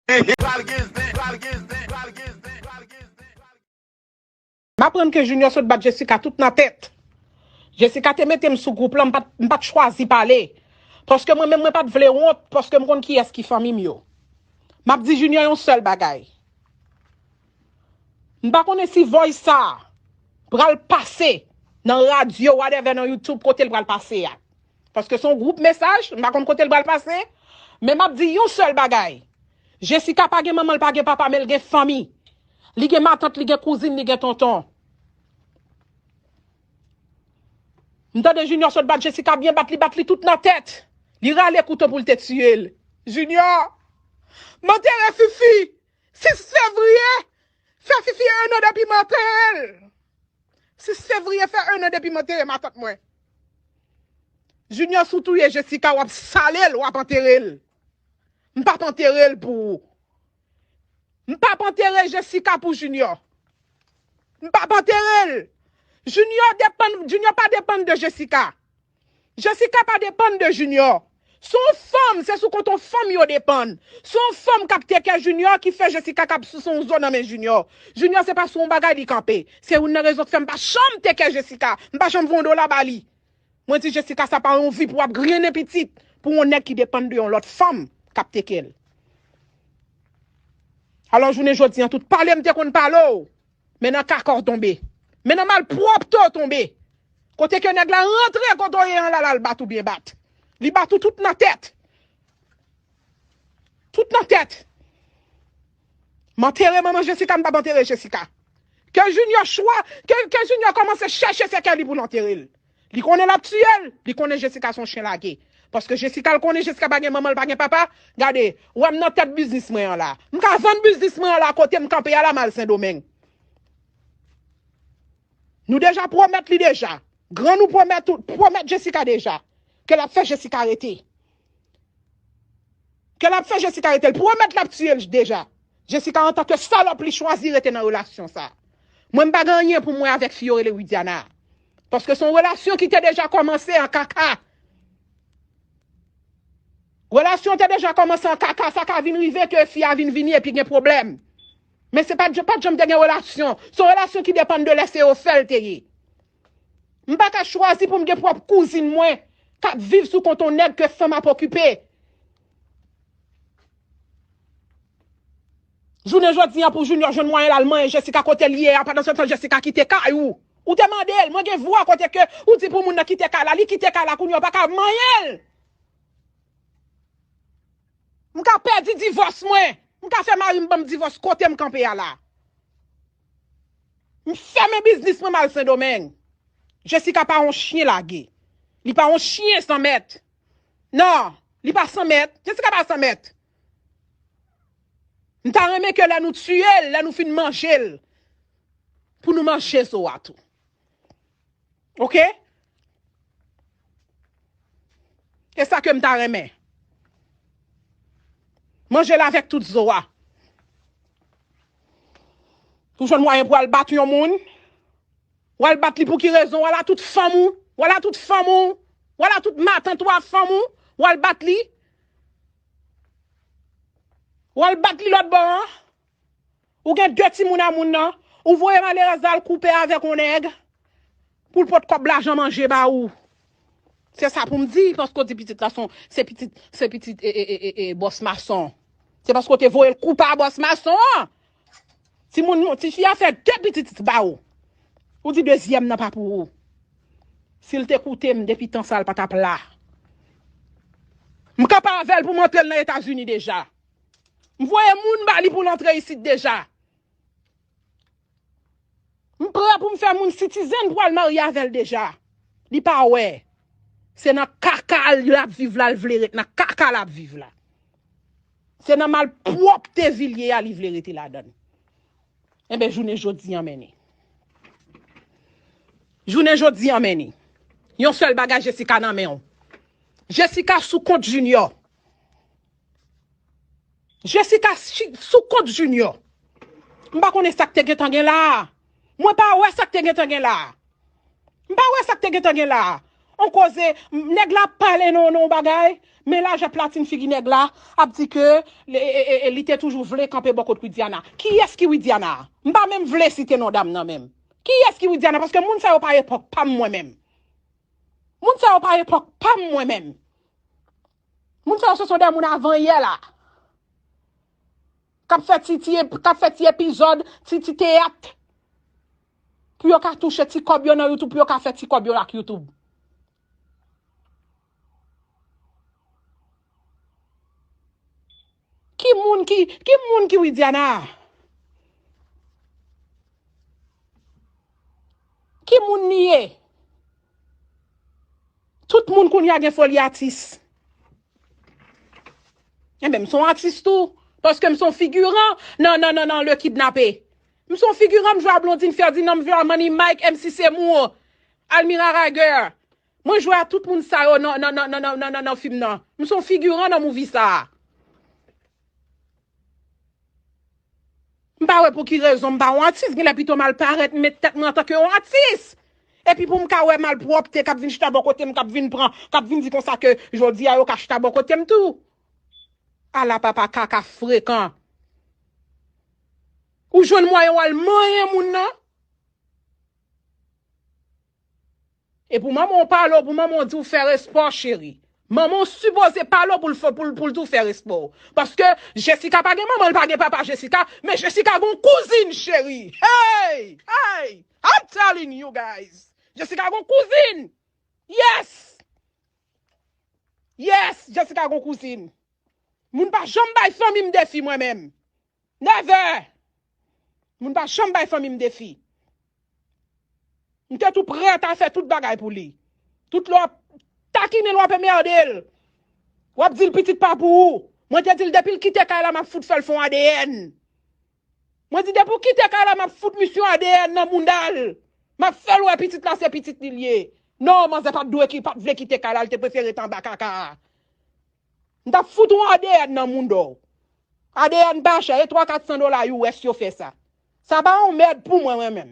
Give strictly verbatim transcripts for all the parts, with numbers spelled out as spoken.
M aprann ke Junior sot bat Jessica tout nan tèt. Jessica te mete m sou gwoup lan, m pa t, m pa t chwazi pale. Paske mwen menm, mwen pa t vle wont, paske m konn kiyès ki fanmi m yo. M ap di Junior yon sèl bagay. M pa konnen si voice sa pral pase nan radyo, whatever, nan YouTube, kote l pral pase a. Paske se yon gwoup mesaj, m pa konn kote l pral pase, men m ap di yon sèl bagay. Jessica pa gen manman, l pa gen papa, men l gen fanmi. Li gen matant, li gen kouzin, li gen tonton. M tande Junior sot bat Jessica byen bat, li bat li tout nan tèt. Li rale kouto pou l te tiye l. Junior, m antere Fifi sis fevriye. Fè Fifi en an depi m antere l. Sis fevriye fè en an depi m antere matant mwen. Junior, si w touye Jessica, w ap sale l, w ap antere l. M p ap antere l pou ou. M p ap antere Jessica pou Junior. M p ap antere l. Junior depann, Junior pa depann de Jessica. Jessica pa depann de Junior. Se yon fanm, se sou kont yon fanm yo depann. Se yon fanm k ap teke Junior ki fè Jessica k ap souse yon zo nan men Junior. Junior se pa sou yon bagay li kanpe. Se youn nan rezon k fè m pa janm teke Jessica. M pa janm voye yon dola ba li. Mwen di Jessica sa pa yon vi pou w ap griyen pitit pou yon nèg ki depann de yon lòt fanm k ap teke l. Alò jounen jodi an, tout pale m te konn pale w, men nan kaka w tonbe. Men nan malpwòpte w tonbe. Kote ke nèg la rantre kote w ye an la, l al bat ou byen bat. Li bat ou tout nan tèt. Tout nan tèt. M antere manman Jessica, m p ap antere Jessica. Ke Junior chwa, ke, ke Junior kòmanse chèche sèkèy li pou l antere l. Li konnen l ap tiye l, li konnen Jessica se yon chen lage. Paske Jessica, l konnen Jessica pa gen manman, l pa gen papa. Gade, wè m nan tèt biznis mwen an la. M ka vann biznis mwen an la, kote m kanpe a la, m al Sendomeng. Nou deja pwomèt li deja. Grann ou pwomèt ou, pwomèt Jessica deja. Ke l ap fè Jessica rete. Ke l ap fè Jessica rete. L pwomèt l ap tiye l deja. Jessica, antanke salòp, li chwazi rete nan relasyon sa. Mwen, m pa gen anyen pou m wè avèk fi yo rele Widiana. Paske se yon relasyon ki te deja kòmanse an kaka. Relasyon te deja kòmanse an kaka, sa ka vin rive ke fi a vin vini epi gen pwoblèm. Men se pa, pa t janm te gen relasyon. Se yon relasyon ki depann de lè se yo fè l te ye. M pa ka chwazi pou m gen pwòp kouzin mwen k ap viv sou kont yon nèg ke fanm ap okipe. Jounen jodi an pou Junior jwenn mwayen l al manyen Jessica kote l ye a, pandan se tan Jessica kite kay ou. Ou te mande l, mwen gen vwa kote ke ou di pou moun nan kite kay la, li kite kay la, kounye a w pa ka manyen l. M ka pèdi divòs mwen, m ka fè mari m ban m divòs kote m kanpe a la. M fèmen biznis mwen, m al Sendomeng. Jessica pa yon chyen lage. Li pa yon chyen san mèt. Non, li pa san mèt. Jessica pa san mèt. M ta renmen ke lè nou tiye l, lè nou fin manje l, pou nou manje zo a tou. Oke? E sa ke m ta renmen. Manje l avèk tout zo a. Pou jwenn mwayen pou al bat yon moun. W al bat li pou ki rezon? W al a tout fanm ou. W al a tout fanm ou. W al a tout matant ou a fanm ou. W al bat li. W al bat li lòt bò an. Ou gen de timoun a moun nan. Ou voye malerèz la al koupe avèk yon nèg. Pou l pot kòb lajan manje ba ou. Se sa pou m di, paske w di pitit la se, se pitit, se pitit, e, e, e, e, e, bòs mason. Se paske w te voye l koupe a bòs mason an. Timoun, tifi a fè de pitit ba ou. Ou di dezyèm nan pa pou ou. Si l te koute m depi tan sa, l pa t ap la. M kanpe avè l pou m antre l nan Etazini deja. M voye moun ba li pou l antre isit deja. M prè pou m fè moun citizen pou al marye avè l deja. Li pa wè. Se nan kaka l ap viv la, l vle ret nan kaka l ap viv la. Se nan malpwòpte vil ye a, li vle rete ladan l. Enben, jounen jodi an mennen. Jounen jodi an mennen. Yon sèl bagay, Jessica nan men w. Jessica sou kont Junior. Jessica chi-, sou kont Junior. M pa konnen sa k te gentan gen la a. Mwen pa wè sa k te gentan gen la a. M pa wè sa k te gentan gen la a. On koze, nèg la ap pale nan, nan yon bagay, men la j ap latin figi nèg la, ap di ke li, e, e, e, li te toujou vle kanpe bò kot Widiana. Kiyès ki Widiana a? M pa menm vle site non dam nan menm. Kiyès ki Widiana? Paske moun sa yo pa epòk pa m mwen menm. Moun sa yo pa epòk pa m mwen menm. Moun sa yo se son de moun avan yè la. K ap fè ti, ti, k ap fè ti epizòd, ti, ti teyat. Pou yo ka touche ti kòb yo nan YouTube, pou yo ka fè ti kòb yo ak YouTube. Ki moun ki, ki moun ki Widiana? Ki moun li ye? Tout moun kounye a gen foli atis. Enben, m se yon atis tou. Paske m se yon figiran nan, nan, nan, nan Le Kidnappé. M se yon figiran, m jwe a Blondine Ferdinand, m jwe a Money Mike, M C Seymour, Almira Ragers. Mwen jwe a tout moun sa yo nan, nan, nan fim nan. M se yon figiran nan movie sa a. M pa wè pou ki rezon m pa yon atis. Genlè pito m al parèt, m met tèt mwen antanke yon atis. Epi pou m ka wè malpwòpte k ap vin chita bò kote m, k ap vin pran, k ap vin di konsa ke jodi a yo ka chita bò kote m tou. Ala papa kaka frekan. Ou jwenn mwayen w al manyen moun nan? E pou manman w pale w, pou manman w di w fè respè w, cheri. Manman w sipoze pale w pou l fè, pou l, pou l di w fè respè w. Paske Jessica pa gen manman, l pa gen papa Jessica, men Jessica gon kouzin, cheri. Hey! Hey! I'm telling you guys. Jessica gon kouzin. Yes! Yes, Jessica gon kouzin. Moun pa janm bay fanmi m defi mwen menm. Never! Moun pa janm bay fanmi m defi. M te tou prèt a fè tout bagay pou li. Tout lè w ap takine l, w ap enmède l. W ap di l pitit pa pou ou. Mwen te di l depi l kite kay la, m ap fout fè l fè yon A D N. Mwen di depi w kite kay la, m ap fout misye yon A D N nan bounda l. M ap fè l wè pitit la se pitit li l ye. Non, manzè pa t dwe ki, pa t vle kite kay la, l te prefere ret anba kaka a. M t ap fout yon A D N nan mouda w. A D N pa chè, e twa kat san dola U S yo fè sa. Sa pa yon mèd pou mwen, mwen menm.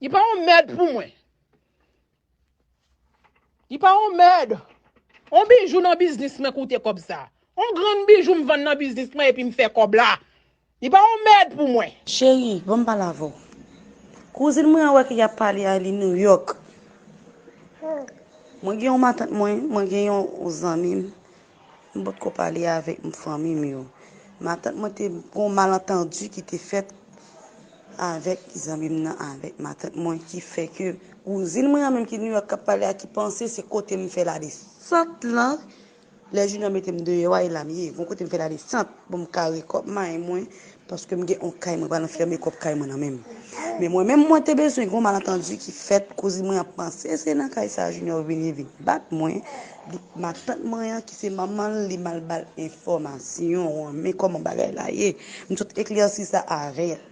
Li pa yon mèd pou mwen. Li pa yon mèd. On bijou nan biznis mwen koute kòb sa. On grenn bijou m vann nan biznis mwen epi m fè kòb la. Li pa yon mèd pou mwen. Cheri, ban m pale avè w. Kouzin mwen an wè ke y ap pale a li New York. Mwen gen yon matant mwen, mwen gen yon, yon zanmi m. M potko pale avèk m, fanmi m yo. Matant mwen te gen yon malantandi ki te fèt avèk zanmi m nan, avèk matant mwen, ki fè ke kouzin mwen an menm ki New York k ap pale a, ki panse se kote m fè ladesant lan. Lè Junior mete m deyò a, e la m ye. Gon kote m fè ladesant pou m kare kòb may mwen, paske m gen yon kay, mwen pral anfème kòb kay mwen nan men m. Men mwen menm, mwen te bezwen, gon malantandi ki fèt, kouzin mwen an panse se nan kay sa Junior vini vin bat mwen. Li, matant mwen an, ki se manman l, li mal ba l enfòmasyon an. Men kòman bagay la ye. M sot eklèsi sa avè l.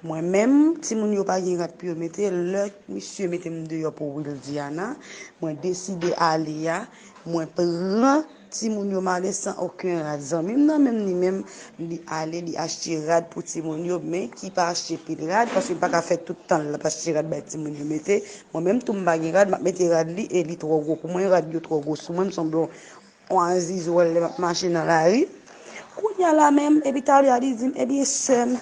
Mwen menm, timoun yo pa gen rad pou yo mete. Lè misye mete m deyò pou Wildiana, mwen deside ale a, mwen pran timoun yo, m ale san okenn rad. Zanmi m nan menm, li menm, li ale, li achte rad pou timoun yo, men ki pa achte pil rad, paske li pa ka fè tout tan l ap achte rad bay timoun yo mete. Mwen menm tou, m pa gen rad, m ap mete rad li, e li twò gwo pou mwen, rad yo twò gwo sou mwen, m sanble yon, yon aziz wè lè m ap mache nan lari. Kounye a la menm, epi talè a li di m, ebyen sè m,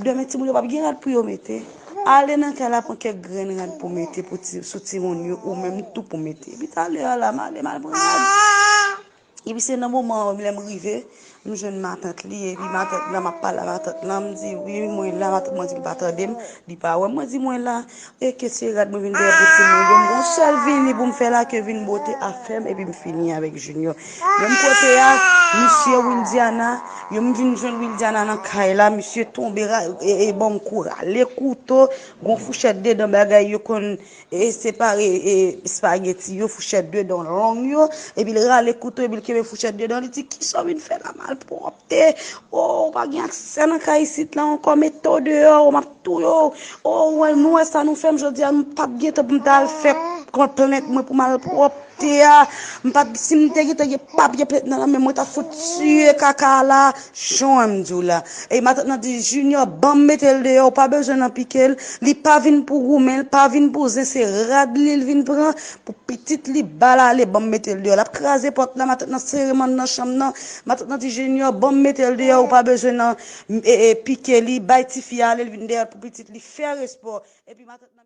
demen timoun yo p ap gen rad pou yo mete. Ale nan kay la pran kèk grenn rad pou mete pou ti, sou timoun yo, ou menm tou pou mete. Epi talè a la, m ale, m al pran rad. Epi se nan moman an, lè m rive, m jwenn matant li, epi matant lan, m ap pale a matant lan, m di, wi, mwen la, matant mwen di l pa tande m, li pa wè m, mwen di, mwen la, e ke se rad mwen vin dèyè pou timoun yo, m gon sèl vini pou m fè la, ke vin bote afè m, epi m fini avèk Junior. Menm kote a, misye Wildiana, yo m vin jwenn Wildiana nan kay la, misye tonbe, ra-, e, e, ban m kou, rale kouto, gon fouchèt dedan bagay yo konn e separe, e, espageti yo, fouchèt dedan long yo, epi l rale kouto, epi l kenbe fouchèt dedan, li di, kisa w vin fè la, malpwòpte? O, ou pa gen aksè nan kay isit la ankò, mete w deyò, m ap touye w. O, ou wè, nou wè sa nou fè m jodi a, m p ap gen tan pou m ta al fè kont plent mwen pou malpwòp. Te a, m pa t, si m te gentan gen papye plent nan men mwen, ta fout tiye kaka la, jan m di w la. E matant nan di, Junior, ban m mete l deyò, ou pa bezwen nan pike l. Li pa vin pou goumen, li pa vin pou zen, se rad li l vin pran pou pitit li ba l ale, ban m mete l deyò. L ap kraze pòt la, matant nan sere m anndan chanm nan. Matant nan di, Junior, ban m mete l deyò, ou pa bezwen nan e, e, pike li, bay tifi a ale, l vin dèyè l pou pitit li, fè respè w. Epi matant nan